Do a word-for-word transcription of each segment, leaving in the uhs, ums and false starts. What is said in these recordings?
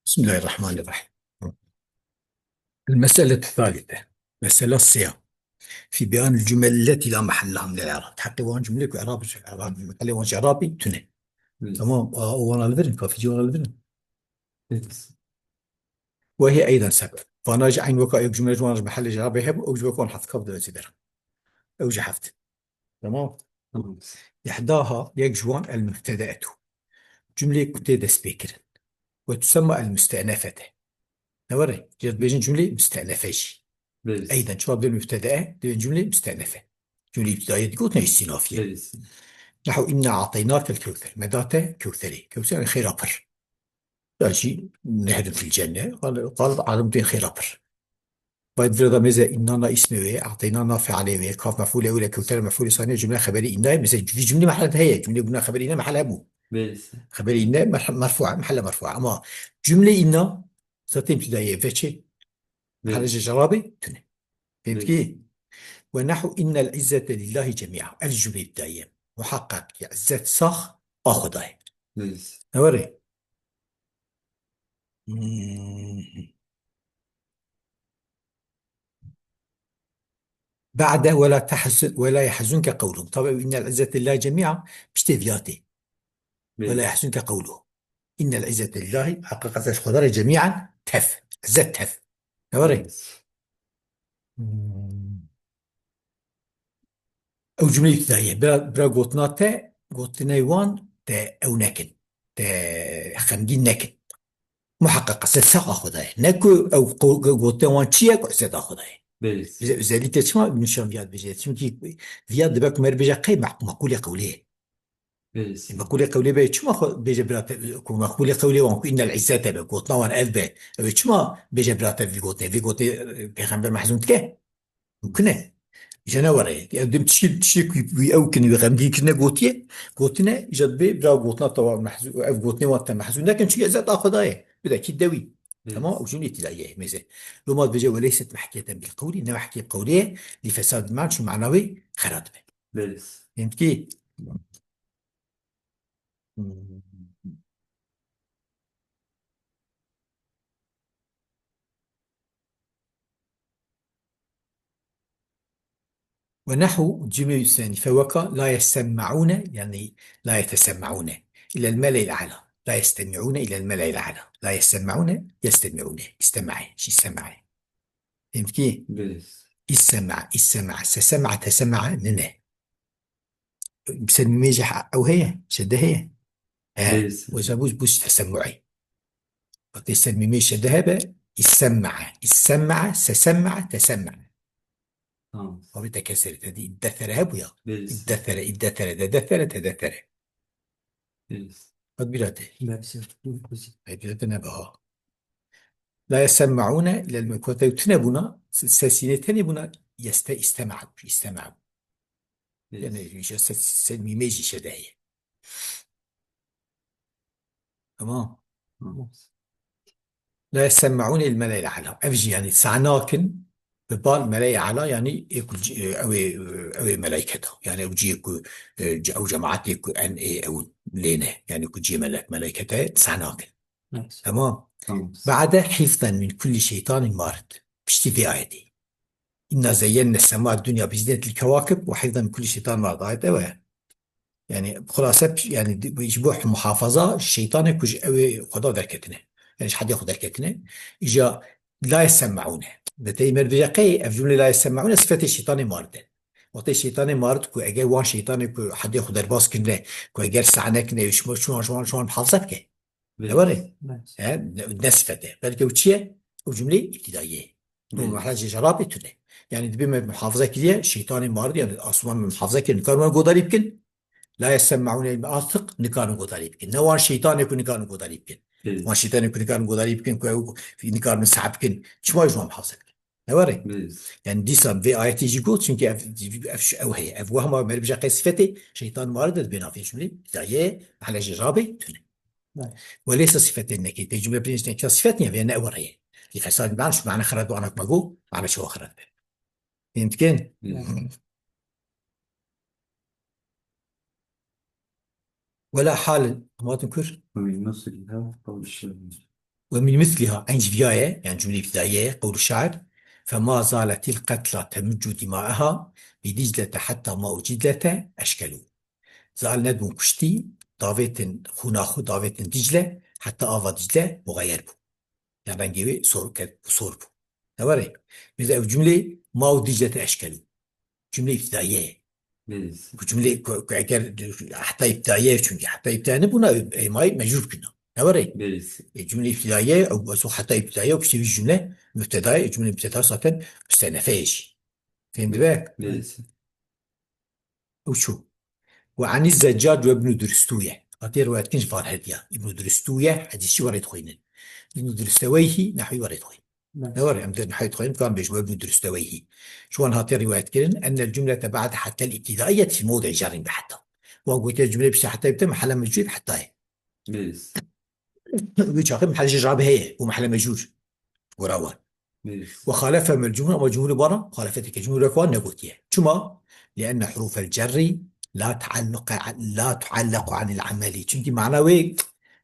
بسم الله الرحمن الرحيم. المسألة الثالثة. Mesela sêya. في بيان الجمل التي لا محل لها من الإعراب. Heqê wan cumlê ku i'rab, i'rab, mehellê wan ji i'rabê tune. Hı. Tamam. Aa, o wana li vir in, kafî cî wana li vir in. Evet. وهي أيضًا سبع. Vana jî eyn weka ew cumle ji wan ji mehellê ji i'rabê hebû, ew jî weka wan heft kaf dibe zêde re. Ew jî heft. Tamam. Tamam. إحداها, yek ji wan, المبتدأة. Cumleyê ku tê destpêkirin. وتسمى المستأنفة. Ne were? Cê dibêjin cumleyê muste'nefe jî. Belê. Eyden, çawa dibên mübtedee, dibên cumleyê muste'nefe. Cumleyê îbtidaiye digotin îstînafiye. Belê. نحو إنا أعطيناك الكوثر. Me da te kewserê. Kewser yani xêra pir. Ya jî نهر في الجنة. Qal, qal alim tên xêra pir. Vay vira da mêze innana ismê wê, a'teynana fealê wê, kaf mef'ulê wê, kewtere mef'ulê saniye, cumle xeberî innayê, mêze vî cumlê mehlet heye, cumlê bûna xeberî inna mehel hebû. Belê. Xeberî inne merh-, merfû, mehelle merfû. Ama cumlê inna, zaten îbtidaiye veçê, Belê. Mehelle ji cerabê tune. Fehmkî? Belê. ونحو إن العزة لله جميعا. Ev cumlê îbtidaiye. Muhaqqaq ki izzet sax a Xwedayê. Belê. Ne were? Hmm. بعد ولا تحزن، ولا يحزنك قولهم. Tabi إن العزة لله جميعا piştê viyatê. Belê. ولا يحزنك قولهم. إن العزة لله, heqîqet ji Xweda re, جميعا, tev. Izzet tev. Ne were? Belê. Hmm. Ew cumleyê îbtidaiye. Bira, bira gotina te, gotinê wan te ew nekin. Te xemgîn nekin. Muheqeq qesed sax a Xwedayê. Ne ku ew qo-, gotinê wan çi ye ku qesed a Xwedayê. Belê. Bize özellikle çima nîşan viya dibêje? Çimkî viya dibe ku me bêje qey me-, meqûlê qewlê ye. Belê. Meqûlê qewlê be çima xwe bêje bira te, ku meqûlê qewlê wan ku innel izzete be, gotina wan ev be. Ew ê çima bêje bira te vî gotinê? Vî gotinê, e, pêxember mehzûn dike? Mumkin e. Îja ne were. Ev dim tiştî, tiştî ku wî ew kin, wî xemgîn kirine gotiye. Gotine, îja dibê bira gotina te wan mehzû-, ev gotinê wan te mehzûn nekin, çunke izzet a Xwedayê. Bide kî dewî. Belê. Tamam, ew jî îbtidaiye mêze. Loma dibêje, "Ve leyset mehkiyeten bil qewlî", ne mehkiyê qewlê ye, lî fesad man, çun mana wê xera dibe. Belê. Fehmkî? ونحو cumleyê senîfe weka la yessemmeûne, yani la yetessemmeûne ilel mele'il a'la. La yestemmeûne ilel mele'il a'la. La yessemmeûne, yestemmeûne. İstema'e, şî sema'e. Fehmkî? Belê. İssema, issema, sesema, tesema nine. Ser mîmê jî ha-, ew heye, şedde heye. E, Belê. Weza bû, bû tesemmu'ê. Wextê ser mîmê şedde hebe, îssemme'e, îssemme'e, sesemme'e, tesemme'e. Tamam. Abi te keserî te dî, îddesere hebû ya. Belê. Îddesere, îddesere, dedesere, tedesere. Belê. Hat bîra te. Belê. Ay bîra te nebe ha. La yessemme'ûne ilel me-, ku te tune bûna, se-, sesînê tenê bûna, yeste-, îstema'e, îstema'e. Belê. Yani, îja se-, se-, mîmê jî şedde heye. Tamam. Tamam. La yessemme'ûne il mele'il a'la. Ev jî yani sa nakin bi bal mele'il a'la, yani ê ku c-, ew ê, ew ê meleketa. Yani ew cihê ku, e, ce-, ew cemaetê ku en ê ew lê ne. Yani ku cihê melek, melekete sa nakin. Evet. Tamam. Tamam. Ba'de hifzen min kulli şeytanin marid. Piştî vê ayetê. İnna zeyyenne sema dunya bi zînetil kewakib ve hifzen min kulli şeytan marid. Ayet ew e. Yani xulase, yani di-, ji bo muhafaza şeytanê ku ji ew ê Xweda derketine. Yani ji hedê xwe derketine. Îja la yessemme'ûne. Beteyî me dibêje qey ev cumlê la yessemme'ûne sifetê şeytanê marid e. Wextê şeytanê marid ku eger wan şeytanê ku hedê xwe derbas kirine, ku eger sa nekine, ji wan, ji wan, ji wan muhafaza bike. Belê. Ne were? Evet. He, ne, ne sifete. Belkî ew çi ye? Ew cumleyê îbtidayî ye. Belê. Ew mehla jê cerabê tune. Yani dibê me muhafaza kiriye, şeytanê marid, yani asman me muhafaza kirin, nikarin wan godarî bikin. La yessemme'ûne, artık nikarin godarî bikin. Ne wan şeytanê ku nikarin godarî bikin. Belê. Wan şeytanê ku nikarin godarî bikin, ku ew nikarin sah bikin. Çima ji wan muhafaza bikin? Ne were? Belê. Yani dîsan vê ayetê jî got, çünkü ev, ev, ew heye. Ev wehma me dibêje qey sifetê, şeytan marid e, dibê navê cumlê îbtidayê, mehla jê cerabê tune. Belê. Weleysa sifeten nekî. Pê cumle birinci nekî sifet niye, vê ne were ye. Li fesad ben şu mana xerat bu anak mago, mana çawa xerat be. Fehmkî? Belê. Wela hal, hematin kur. ومن مثلها قول الشاعر. ومن مثلها, eyn ji viya ye, yani cümle îbtidaiye ye, qewlu şair. فما زالت القتلى تمج دماءها بدجلة حتى ماء جدلة أشكلوا. Zal nedibûn kuştî, davêtin xûna xwe, davêtin Dicle, heta ava Dicle muxeyer bû. Ya rengê wê sor ket, sor bû. Ne were? Biz ev cümlê ma û Dicle te eşkelû. Cümle îbtidaiye ye. Belê. Bu cümle ku, ku eger heta îbtidaiye, çünkü heta îbtidaiye nebûna, ê, ê, may mecrûr bikina. Ne were? Belê. E, cümle îbtidaiye, ew, ew heta îbtidaiye, û piştî vî cümle mübteda ye, cümle mübteda zaten müstenefe ye jî. Fêm dibe? Belê. Û çû. Ve anî Zeccac ve Ibnû Duristûye. Hatiye rivayet kirin ji van hediya. Îbnû Duristûye, hedîsçî, were dixwînin. Îbnû Duristeweyhî, nehwî, were dixwînin. Ne were, em dê nehwî dixwînin, kan bêj ve Îbnû Duristeweyhî. Ji wan hatiye rivayet kirin, ennel cümlete ba'de hattel îbtidaiye fî mewdi'i cerrin bi hetta. Wan gotiye cümle piştî heta bite, mehele mecrûr heta ye. Belê. Wî çaxê mehel ji rabê heye û mehele mecrûr. Gora wan. Belê. Ve xalefehumul cumhur, ama cumhurê wan re, muxalefeteke cumhurek wan negotiye. Çima? Lienne hurufel cerri la taalluqe, la tuallequ anil ameli. Çünkü mana wê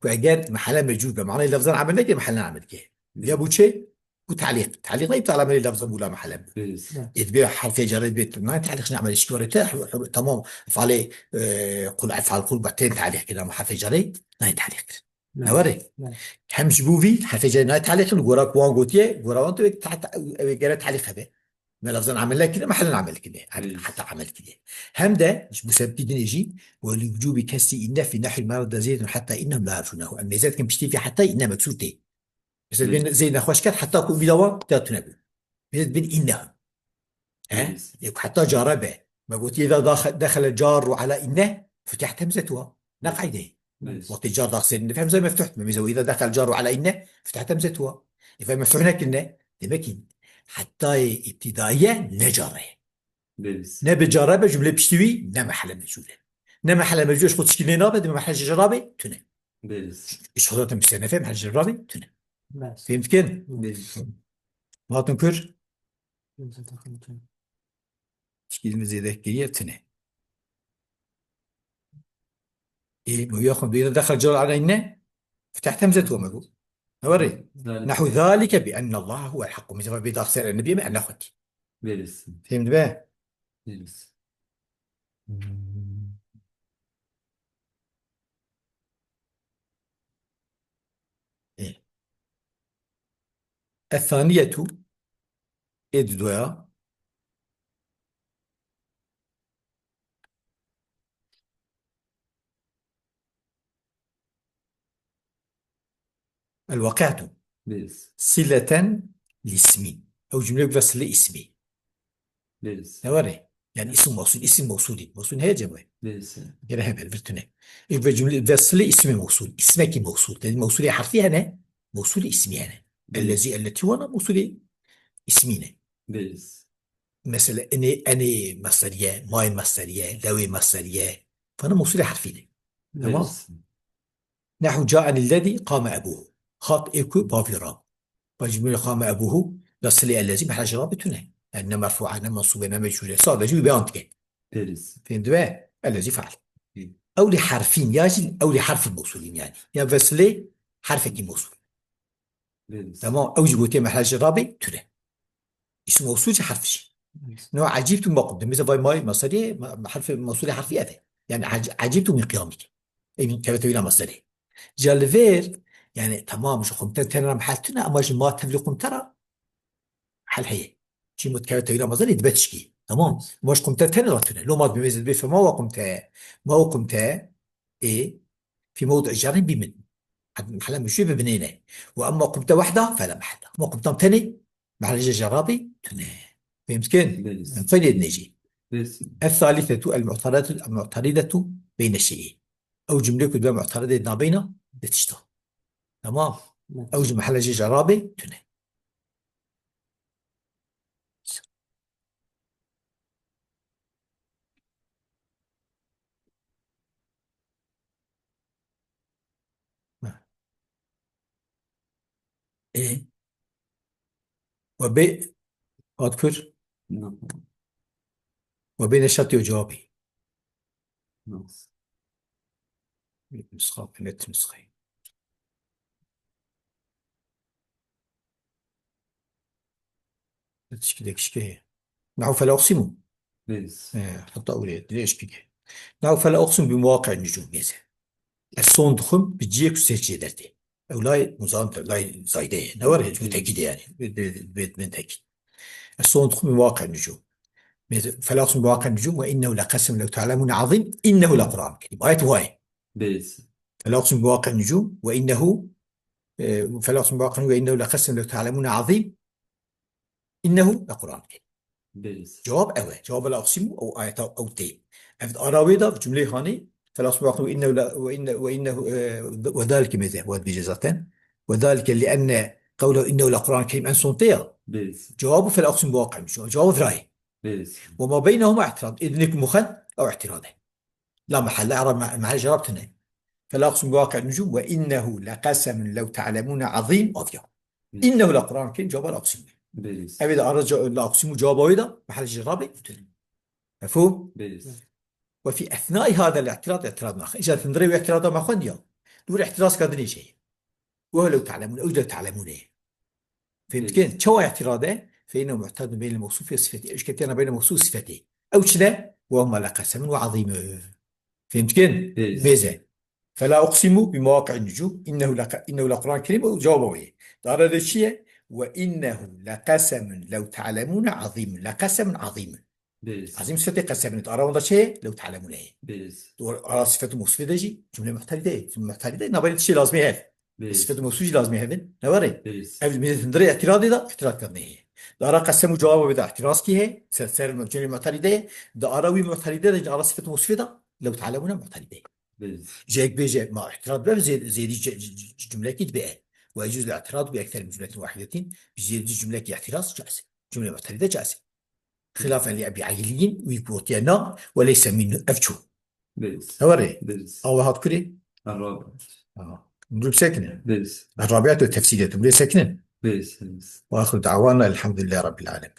ku eger mehele mecrûr be, manayê lafzan amel neke, mehelen amel ke. Ya bu çi? Bu taliq. Taliq ne iptal ameli lafzan bu la mehelen. Belê. Ê dibê herfê cerrê dibê, nayê taliq jin amel şikore te, hur-, hur-, tamam, efalê, e, kul, efal kul betên taliq kirin, ama herfê cerrê nayê taliq kirin. Ne were? Ne. Hem ji bo vî, herfê cerrê nayê taliq kirin, gora ku wan gotiye, gora wan tu ta-, ta-, ew ê gere taliq hebe. Me lafzan amel nekirine, mehelen amel kirine. Belê. Heta amel kirine. Hem de, ji bo sebebî dinê jî, ve li wucûbî kesrî inne fî nehwî ma radde Zeydun heta innehum la ya'rifunehu. Em mêze dikin piştî vî heta inne meksûr tê. Mesela, belê, bin Zeyd nexweş ket, heta ku bîda wan, tê tune bû. Mêze bin inne. He? Belê. Yek heta care be. Me gotiye, "Îza daxe-, dexele caru ala inne, futihte hemzetuha." Ne qayde ye? Belê. Wextê car daxisênin, hemze meftuh. Me mêze, "Îza dexele caru ala inne, futihte hemzetuha." Ê, ve meftuh nekirine. Demek ki, hetayê îbtidaiye ne care ye. Belê. Ne bi care be, cümle piştî wî, ne mehele mecûl e. Ne mehele mecûl, ji xwe tişkî lê nabe, di mehele ji rabê tune. Belê. Îş xwe zaten müstenefe, mehele ji rabê tune. Belê. Fêm dikin? Belê. Hatin kur? Tişkî min zêde kiriye tune. Ê, mu ya xwe bîne dexel car aleyne, fetehte hemze tu me got. Ne were? Zalike. Nehu zalike bi enne Allah huvel hak. Mesela bê daxser Nebiyê me enne xwetî. Belê. Fêm dibe? Belê. Ê. Ethaniyetu, ê didoya. El-waqi'tu. Belê. Sileten lismin. Ew cümle bi ve sile ismî. Belê. Ne were? Yani isim mevsul, isim mevsulî. Mevsul heye cem we. Belê. Gere hebe, vir tune. Ê ve cümle ve sile ismi mevsul. İsmekî mevsul. Dedi mevsulê harfî hene, mevsulê ismî hene. Belê. Ellezî, elletî wana mevsulê ismî ne. Belê. Mesela, inê, enê mesderiye, may mesderiye, lewê mesderiye. Fana mevsulê harfî ne. Belê. Tamam. Nehu caenillezî qame ebuhu. Hat ê ku bavî ra. Ba cümle qame ebuhu, la silê ellezî mehla ji rabê tune. Yani ne merfu'a, ne mensûbe, ne mecrûre. Sadece wî beyan dike. Belê. Fêm dibe? Ellezî fe'l. Hı. Ew lê harfîn, ya jî ew lê harfî mewsûlîn yani. Ya ve silê harfekî mewsûl. Belê. Tamam, ew jî gotiye mehla ji rabê tune. Îsim mewsûl jî harf jî. Belê. No ecîbtu ma qumte. Mesela vay may mesderiye, ma-, ma-, harfê mewsûlê harfî ev e. Yani ec-, ecîbtu min qiyamîk. Ê min keve tewîla mesderê. Ca li vêr, yani tamam, ji xumte tenê re mehel tune, ama ji ma tevlî xumte re mehel heye. Çi mut keve tewîla mesderê dibe tişkî. Tamam. Ama ji xumte tenê re tune. Lo ma dibê mêze dibê fema wa qumte. Ma wa qumte. Ê. Fî mewdi'i cerrin bî min. Heta mehela mecrûrê bi binê ne. Wa emma qumte wehda fela mehella. Ama qumte tenê, mehela ji rabê tune. Fêm dikin? Belê. Em fenê dinê jî. Belê. Es-salisetu el-mu'taridetu, el-mu'taridetu beyne şey'eyn. Ew cümle ku dibe mu'taridê nabeyna de tişta. Tamam. Belê. Ew ji mehela ji rabê tune. Ê. We bê, hat kur? Na. We bê neşatî û cewabî. Nas. Nusxa, net nusxeyê. Tişkî de kişkê. Nahu fela uqsimu. Bêz. E, heta oraya dirêj kike. Nahu fela uqsimu bi muwaqi'in nucum, mêze. Ez son dixwim bi cihê ku sê cihê derdê. Ew lay muzan, lay zayde ye. Ne var ya, bu tekîde yani. Bi, bi, bi, bi tekîd. Ez son dixwim bi muwaqi'in nucum. Mêze, fela uqsimu bi muwaqi'in nucum ve innehu leqesemun lew ta'lemune azîm, innehu lequran kerim. Ayet vay. Bêz. Fela uqsimu bi muwaqi'in nucum ve innehu, e, fela uqsimu bi muwaqi'in ve innehu leqesemun lew ta'lemune azîm, innehu lequran kerim. Bêz. Cevap ew e. Cevap la uqsimu ew ayeta ew tê. Ev ara wê de cümleyê hanî fela uqsimu bi muwaqi'in ve innehu le, ve inne, ve innehu, e, ve zalike mêze. Ve dibêje zaten. Ve zalike li enne qewlehu innehu lequran kerim en son tê ya. Bêz. Cevabı fela uqsimu bi muwaqi'in nucum. Cevabı virayê. Bêz. Ve ma beynehuma i'tirad. Êdinê ku muxen ew i'tirad e. La mehelle, ara me-, mehelle jera tune. Fela uqsimu bi muwaqi'in nucum ve innehu leqesemun lew ta'lemune azîm, aviya. Hı. İnnehu lequran kerim, cevaba la uqsimu. Bêz. Ev de ara ce-, la uqsimu cevaba wê de, mehelle jera bê tune. Mefhum? Bêz. Ve fî ethnai hada l-i'tirad, i'tirad naxe. Îca tindirê wê i'tirada me xwendiya. Li wir i'tiraz ka dinê jê. Ve lew ta'lemune, ew lew ta'lemune. Fêm dikin? Çawa îtirad e? Fe innehu mu'tedun beynel mewsûfî ve sifetî. Ew şiketiyana beynel mewsûf û sifetê. Ew çi ne? Ve huma leqesemun ve azîmûn. Fêm dikin? Mêze. Fela uqsimu bi mewaqi'in nucûm. Înnehu leqe-, înnehu lequran kerîm. Ew cewaba wê ye. Dara de çi ye? Ve innehu leqesemun lew ta'lemûne azîmun. Leqesemun azîmun. Bêz. Azîm sifetê qesemê. Ara wenda çi ye? Lew ta'lemûne ye. Bêz. Ara sifet û mewsûfê de jî cumle mu'terîde ye. Cumle mu'terîde navberê tiştê lazimê hev. Bêz. Sifet û mewsûf jî lazimê hevin. Ne were? Bêz. Ev mêze tindirê îtiradê de îtirad kirinê ye. Di ara qesem û cewaba wê de îtiraz kî heye? Ser, ser cumlê mu'terîde ye. Di ara wî mu'terîde de, di ara sifet û mewsûfê de lew ta'lemûne mu'terîde ye. Bêz. Ji yek bêje ma îtirad be, zê-, zêdî ce-, c-, c-, cumlekî dibe. Ve yecûz îtirad bi ekser min cumletin wahidetin, bi zêdî cumlekî îtiraz caiz e. Cumle mu'terîde caiz e. Xilafen li Ebî Eylîn, wî gotiye na, ve leyse min ev çû. Bêz. Hewa rê. Bêz. Awe hat kurê? Errabi. Aha. Dur sekinin. Bêz. Errabiat ve tefsiriyet. Buraya sekinin. Bêz, bêz. Ve ahiru da'wana elhamdülillahi rabbil alemin.